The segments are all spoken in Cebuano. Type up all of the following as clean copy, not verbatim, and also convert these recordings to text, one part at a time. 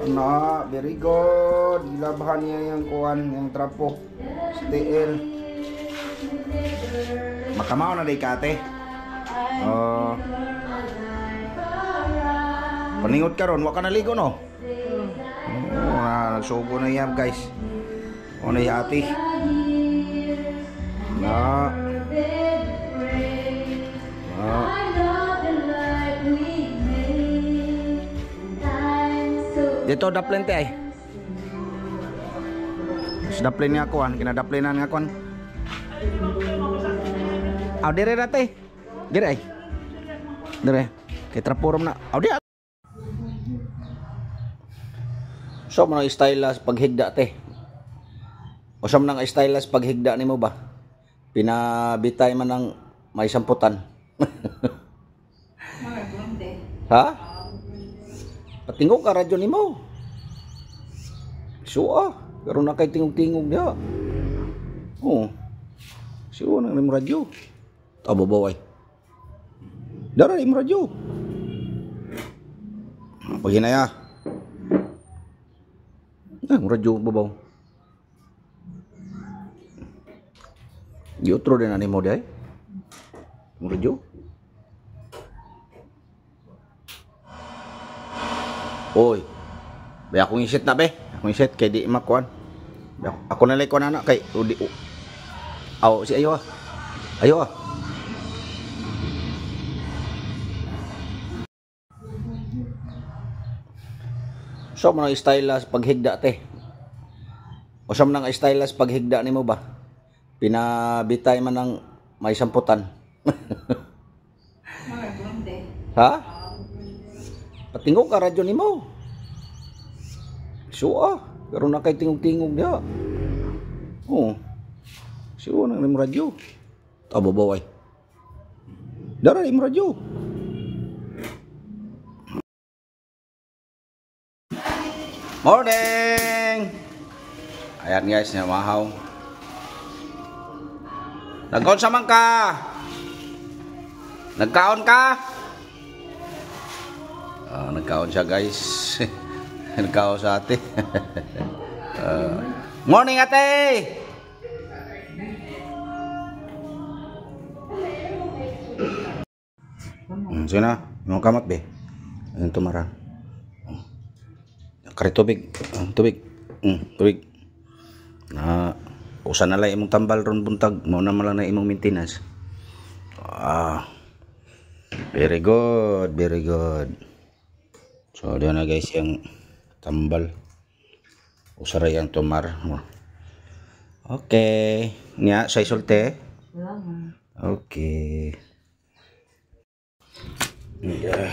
Ana, very good. Gilabhan niya yung kuan, yung trapo. STL. Makamao na day ka, ate. Oh. Paningot karon, wa ka naligo, no? Oh, na nagsugo na yan, guys. O na ate. Na. Na. Dito daplin te ay. Daplin nga kuan, kinadaplinan nga kuan. Aw dire ra te. Dire ay. Dire. Kay traporom na. Aw di. So mo style las paghigda te. Usa man ang style las paghigda nimo ba? Pinabitay man ang may samputan. Ha? Patingog ka radyo nimo. Suwa, pero na kay tingog-tingog diha. Oo. Suwa nang imo radyo. Tababaw ay. Dara imo radyo. Paghinaya. Ah, radyo babaw. Giutro din ani mo diay. Radyo. Oy. Be akong iset na be. Akong iset kay di makuan. Ako na lay kuan ana kay udi. Aw si ayo ah. Ayo ah. So man ang style las paghigda te. Usa man ang style las paghigda nimo ba? Pinabitay man ang may samputan. Ha? Patingog ka radyo nimo. Suwa, pero na kay tingog-tingog diha. Oo. Suwa nang imo radyo. Tababaw ay. Dara imo radyo. Morning. Ayan guys, namahaw. Nagkaon sa man ka? Nagkaon ka? Nagkaon siya guys. Nagkaon sa ate. Morning ate. Sige na, imong kamot be. Ayun tumara. Kari tubig, tubig. Tubig. Na usa na lang imong tambal ron buntag, mao na man lang na imong maintenance. Ah. Very good, very good. So diyan na guys yung tambal. Usa ra yang tumar. Okay. Nya say sulte. Okay. Yeah.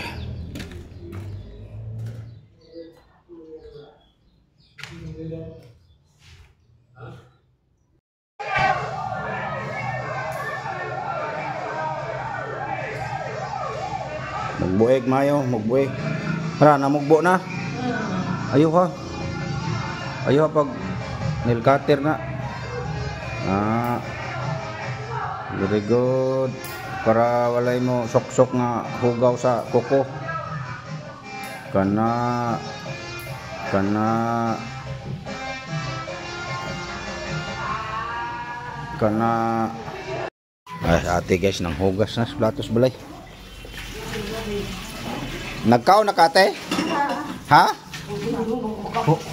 Mugbueg mayo, mugbueg. Tara, namugbo na. Ayo ka. Ayo pag nail cutter na. Ah. Very good. Para walay mo sok-sok nga hugaw sa kuko. Kana kana kana. Ay, ate guys, nang hugas na sa platos balay. Nagkaon na ka, ate? Ha?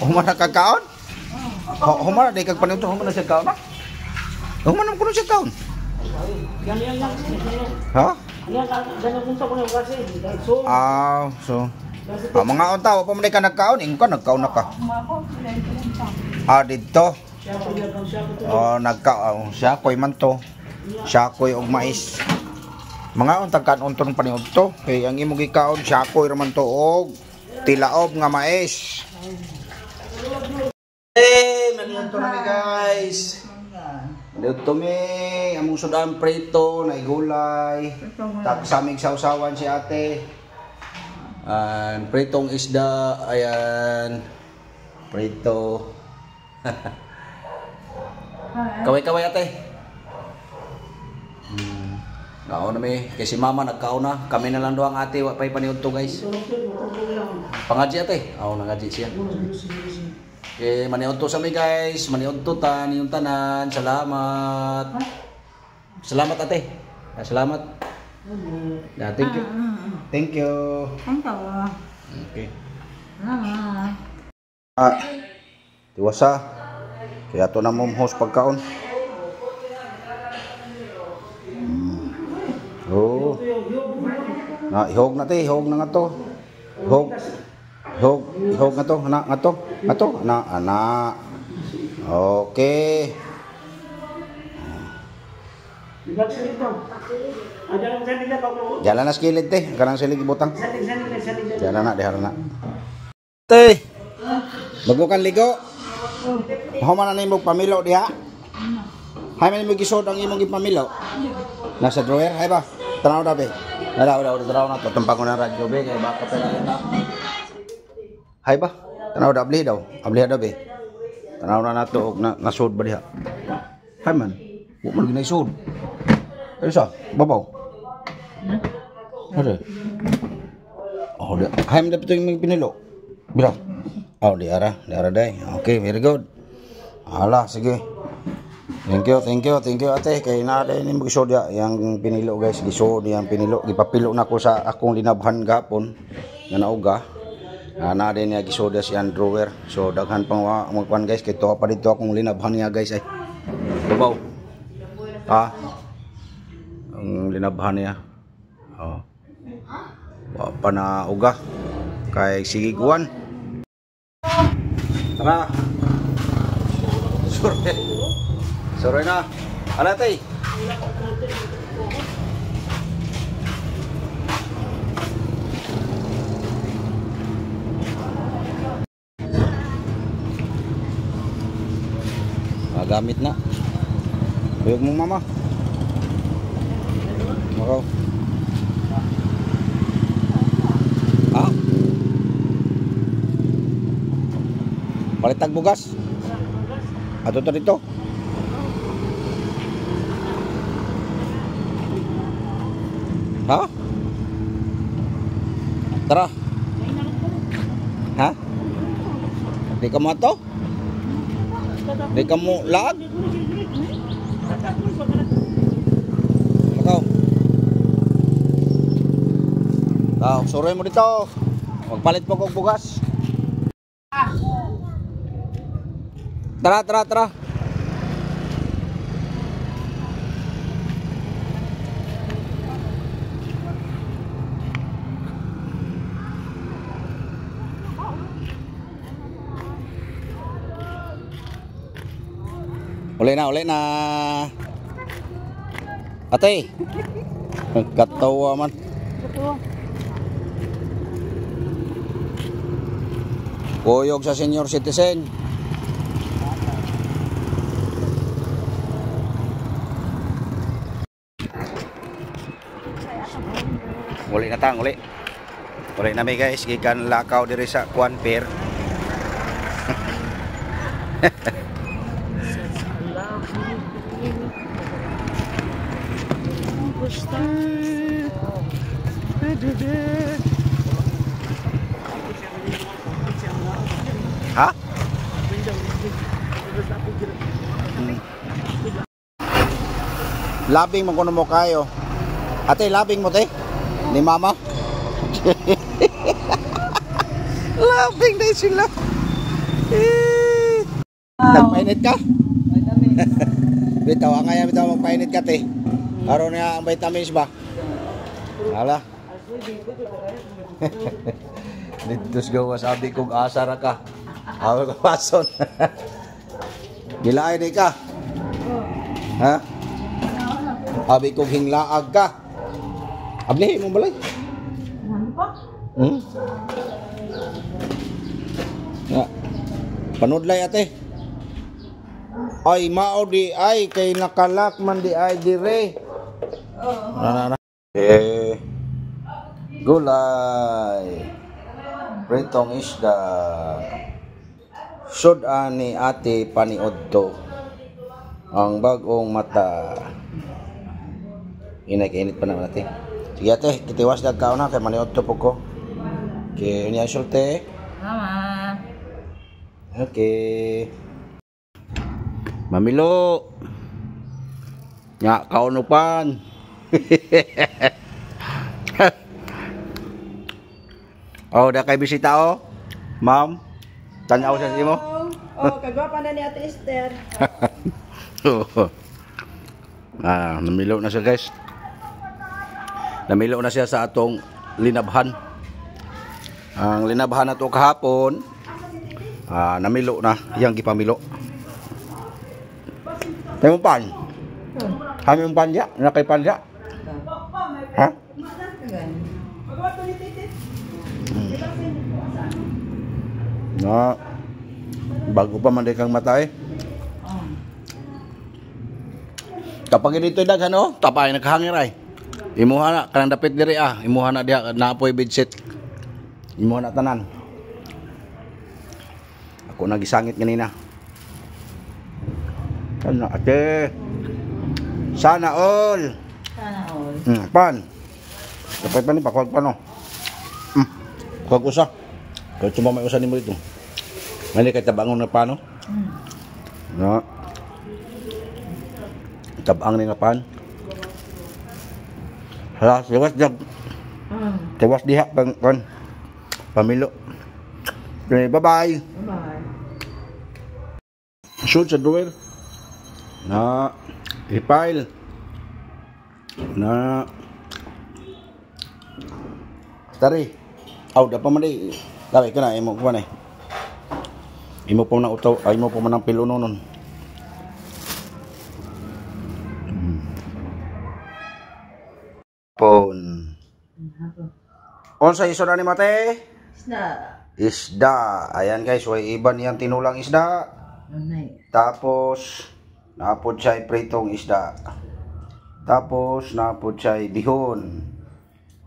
Humana ka kaon? Humana di kag panito, humana siya kaon? Humana mo kuno siya kaon? Ha? Ah, so mga unta wa pa man ka nagkaon, ingon ka nagkaon na ka. Ah, didto. Oh, nagkaon siya koy man to. Siya koy og mais. Mga untag kanon ton paniudto kay ang imong gikaon siyakoy ra man to og tilaob nga mais. Hey, maniudto na mi guys. Maniudto mi among sudan prito na gulay. Tagsamig sawsawan si ate. An pritong isda, ayan. Prito. Kaway-kaway ate. Kaon na mi. Kay si mama nagkaon na. Kami na lang do ang ate. Wa pa'y paniudto, guys. Pangaji ate. Oo, nangaji siya. Okay, maniudto sa mi, guys. Maniudto ta niyong tanan. Salamat. Salamat, ate. Salamat. Yeah, thank you. Thank you. Thank you. Okay. Ah, tiwasa. Kaya to na mo host pagkaon. Oh. Na ihog na te, ihog na nga to. Ihog. Ihog, ihog nga to, na nga to. Nga to, na ana. Okay. Jalan na sa kilid te, kanang silig ibutang. Jalan na, dihara na. Te. Bago kan ligo. Human na nimo pamilo diha. Hay man nimo gisod ang imong gipamilo. Nasa drawer, hay ba? Tanaw na be. Nala, wala, wala, tanaw na to. Tumpang ko na radyo be, kay baka pa na. Hay ba? Tanaw da, abli daw. Abli daw be. Tanaw na nato og na nasod ba diha. Hay man. Wa man ginaisod. Ay sa, babaw. Ano? Oh, di. Hay man dapat yung pinilo. Bila. Oh, di ara, di ara day. Okay, very good. Hala, sige. Thank you, thank you, thank you ate. Kay na day ni magisod ya yang pinilo guys, gisod yang pinilo. Gipapilo na ko sa akong linabhan gapon nga nauga. Na day niya gisod ya siyang drawer. So daghan pang magkuan guys, kay tuwa pa dito akong linabhan niya guys ay. Babaw. Ah. Ang linabhan niya. Oh. Wa pa na uga. Kay sige kuan. Tara. Sorry. Sorry na. Ano tay? Magamit na. Kuyog mong mama. Makaw. Ha? Palitag bugas. Ato to dito. Ha? Tara. Ha? Di ka mo ato? Di ka mo lag? Makaw. Tao, suroy mo dito. Magpalit po kong bugas. Tara, tara, tara. Uli na, uli na. Ate. Katawa man. Kuyog sa senior citizen. Uli na tang, uli. Uli na mi guys, gikan lakaw diri sa Kwan Pier. Ha? Labing mo kuno mo kayo. Ate, labing mo te? Ni mama? Labing na sila. Eh. Nagpainit ka? Bitaw, ang kaya bitaw magpainit ka te. Aron niya ang vitamins ba? Hala. Dito gawa sabi kong asa ra ka. Aw ka pason. Gilaay di ka. Ha? Abi kong hinglaag ka. Abli mo balay. Ya. Panudlay ate. Ay mao di ay kay nakalak man di ay dire. Na, na, na. Eh. Gulay. Pritong isda. Sud-an ni ate paniudto. Ang bagong mata. Inay kainit pa naman ate. Sige ate, titiwas dag kaon ha kay maniod to po ko. Okay, unya sulte. Mama. Okay. Mamilo. Nga kaunupan. Oh, da kay bisita oh. Ma'am, tan-aw sa imo. Oh, kagwapa na ni Ate Esther. Ah, namilo na siya guys. Namilo na siya sa atong linabhan. Ang linabhan na to kahapon, namilo na, yang gipamilo. Tayo pan. Kami yung pan diya, na kay pan diya. Ha? Na bago pa man kang matay. Kapag dito daghan oh, tapay naghangir ay. Imuha na kanang dapit diri ah, imuha na diha naapoy bedsit. Imuha na tanan. Ako nagisangit ganina. Sana ate. Sana all. Sana all. Pan. Dapat pa ni pakuwag pa no. Kuwag usa. Kaya cuma may usa nimo dito. Mali kay tabangon na pano. No. Tabang ni nga pan. Hala, tiwas jag. Tiwas diha pang kon. Pamilo. Okay, bye-bye. Bye. Shoot sa drawer. Na i-file. Na Tari. Aw, da pa man di. Labi ka na imo kuan eh. Imo pa man ang utaw, ay imo pa man ang piluno nun. Pon. Unsa isod ani mate? Isda. Isda. Ayan guys, way iban yang tinulang isda. Anay. Tapos napod siya pritong isda. Tapos napod siya bihon.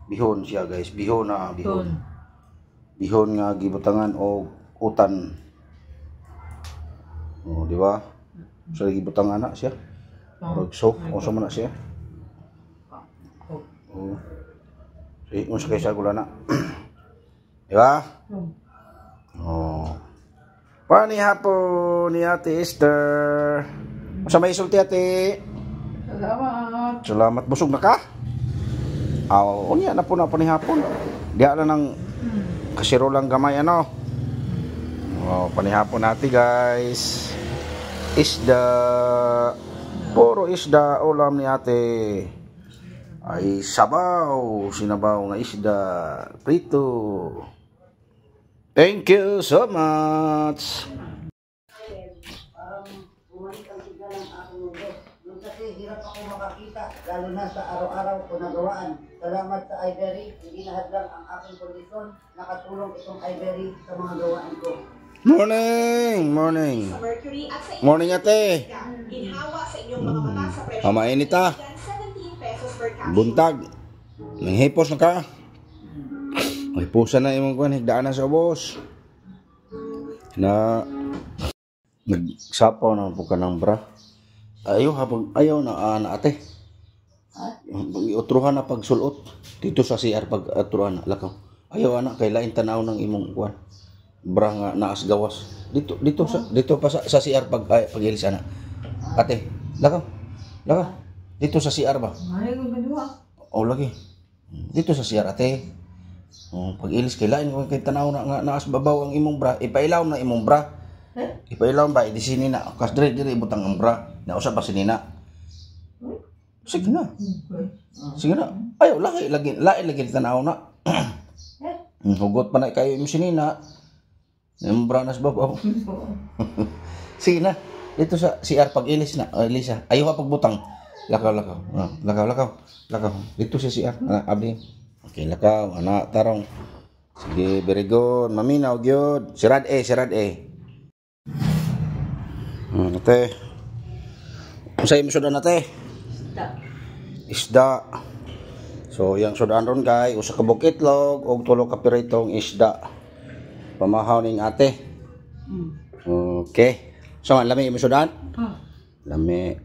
Bihon siya guys, bihon na bihon. Bihon nga gibutangan og utan. Oh, di ba? So gibutangan na siya. Murag so, unsa man na siya? Oh. Sige, unsa kay sa gula na. Di ba? Oh. Panihapon ni Ate Esther. Unsa may isulti ate? Salamat. Salamat, busog na ka? Aw, unya na po na panihapon. Diha na ng kasirolang gamay ano. Oh, panihapon natin guys. Isda. Puro isda ulam ni ate. Ay sabaw, sinabaw nga isda, prito. Thank you so much. Bumalik ang sigla ng aking mundo. Noon kasi hirap ako makakita, lalo na sa araw-araw ko nagawaan. Salamat sa iBerry, hindi nahadlang ang aking kondisyon. Nakatulong itong iBerry sa mga gawaan ko. Morning, morning. Mercury at sa Morning ate. ginhawa sa inyong mga mata sa presyo Ah, mainit ah. 17 pesos per capsule. Buntag. Nanghipos na ka. Ay, pusa na imong kuan, higdaan na sa ubos. Na nagsapaw na po ka ng bra. Ayaw habang ayaw na na ate. Iutruhan na pagsulot dito sa CR pag atruhan na lakaw. Ayaw ana kay lain tanaw ng imong kuan. Bra nga naas gawas. Dito dito sa dito pa sa CR pag ay, pag-ilis ana. Ate, lakaw. Lakaw. Dito sa CR ba? Ay, gagawa. O lagi. Dito sa CR ate. Oh, pag ilis kay lain kung kay tanaw na nga naas babaw ang imong bra, ipailaw na imong bra. Eh? Ipailaw ba idi sinina kas dire dire ibutang ang bra. Nausa pa sinina. Sige na. Sige na. Ayo lahi lagi lahi lagi tanaw na. Hugot pa na kayo imong sinina. Imong bra nas babaw. Sige na. Dito sa CR pag ilis na, oh, Elisa. Ayaw ka pagbutang. Lakaw, lakaw. Ah, lakaw, lakaw. Lakaw. Dito sa CR. Ana, abli. Okay, lakaw. Ana, tarong. Sige, very good. Maminaw, gyud. Sirad eh, sirad eh. Ate. Unsa imong sudan ate? Isda. Isda. So, yang sudan ron kay usa ka buk itlog og tulo ka piritong isda. Pamahaw ning ate. Okay. So, lami imong sudan? Ah. Lami.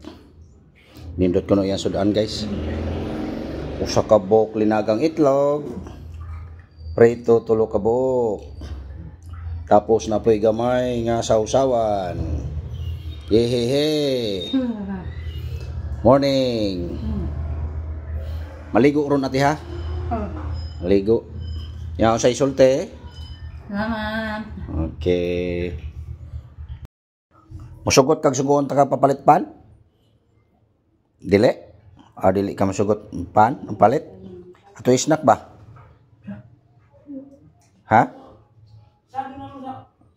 Nindot ko no iyang sudan, guys. Usa ka buok linagang itlog. Prito tulo ka buok. Tapos na po'y gamay nga sausawan. Yehehe. Morning. Maligo ron ate ha? Oh. Maligo. Yan sa isulte. Salamat. Okay. Musugot kag sugoon ta ka papalit pan? Dili? Ah, dili ka musugot pan, ang palit? Ato snack ba? Ha?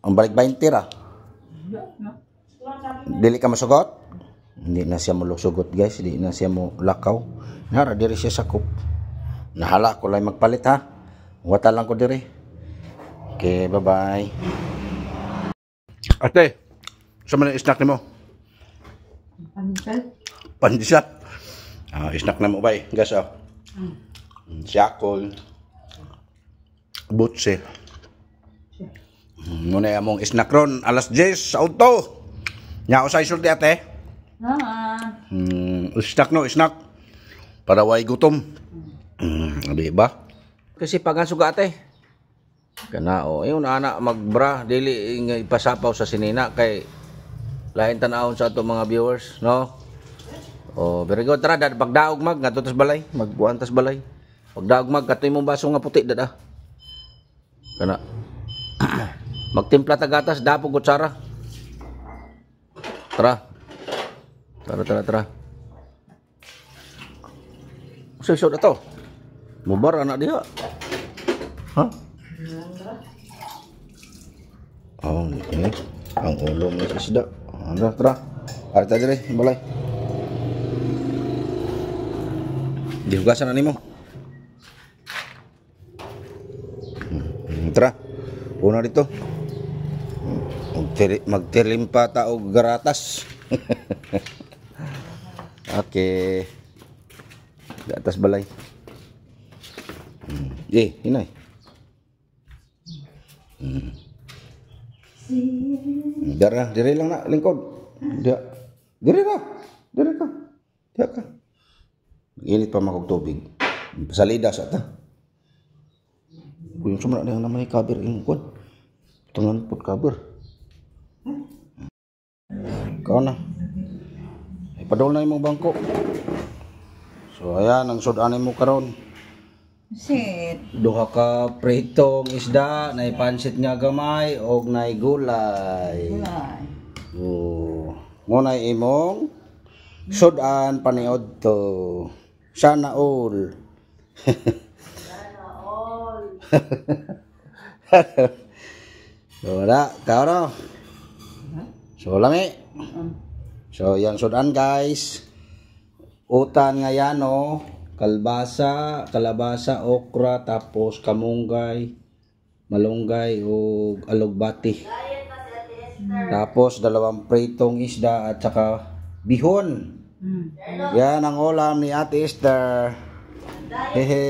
Ang balik 20 ra. Dili ka masugot? Hindi na siya mulusugot guys, hindi na siya mo lakaw. Nara diri siya sa kup. Nahala ko lang magpalit ha. Wata lang ko diri. Okay, bye-bye. Ate, sa man ang snack nimo? Pandesal. Pandesal. Ah, snack na mo bay, gas oh. Siyakol. Butse. Muna among snack ron alas 10 sa auto. Nya usay sulti ate. Salamat. Snack no, snack. Para way gutom. Di ba? Kasi pagasuga ate. Kana o, ingon ana magbra dili nga ipasapaw sa sinina kay lain tan-awon sa ato mga viewers, no? Oh, very good. Tara, dad, pagdaog mag ngadto tas balay, magbuan tas balay. Pagdaog mag katoy mong baso nga puti dada. Kana. Magtimpla ta gatas, dapog kutsara. Tara. Tara, tara, tara. Usa na to. Mubar anak dia. Ha? Oh, ini ang ulo mo sa isda. Tara, tara. Arita dire, balay. Dihugasan na nimo. Tara. Una dito. Magtilimpa ta og garatas. Okay. Gatas balay. Eh, hinay. Dara, dire lang na lingkod. Dia. Dire ra. Dire ka. Dia ka. Init pa makog tubig. Salida sa ta. Kung sumra na naman ay cover imong kon. Tangan pud cover. Kao na. Ipadol na imong bangko. So ayan ang sud-an mo karon. Sit. Duha ka pritong isda, nay pansit nga gamay og nay gulay. Gulay. Oh, mo nay imong sud-an paniod to. Sana all. Sana all. So wala, karo. So lami. So yang sudan guys. Utan nga yan oh. Kalbasa, kalabasa, okra, tapos kamunggay, malunggay o alugbati. Tapos dalawang pritong isda at saka bihon. Yan ang ulam ni Ate Esther. Hehe.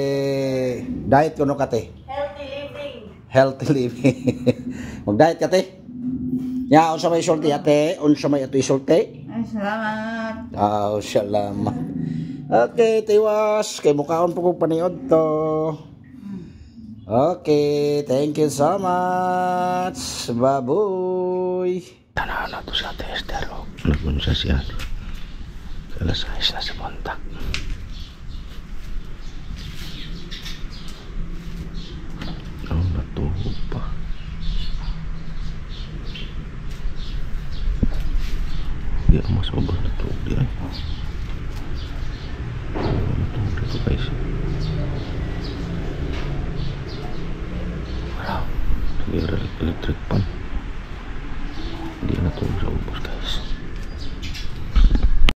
Diet kuno kate. Healthy living. Healthy living. Mag-diet ka te. Ya, unsa may sulti ate? Unsa may ato isulti? Ay, salamat. Ah, salamat. Okay, tiwas. Kay mukaon po kong paniod to. Okay, thank you so much. Baboy. Tanaw na to sa Ate Esther. Nagunsa siya. Alas 6 na sa buntag. Oh, natuhog pa. Di ako mas mabos natuhog di ay. Natuhog dito guys. Wow, electric pan. Hindi natuhog sa ubos guys.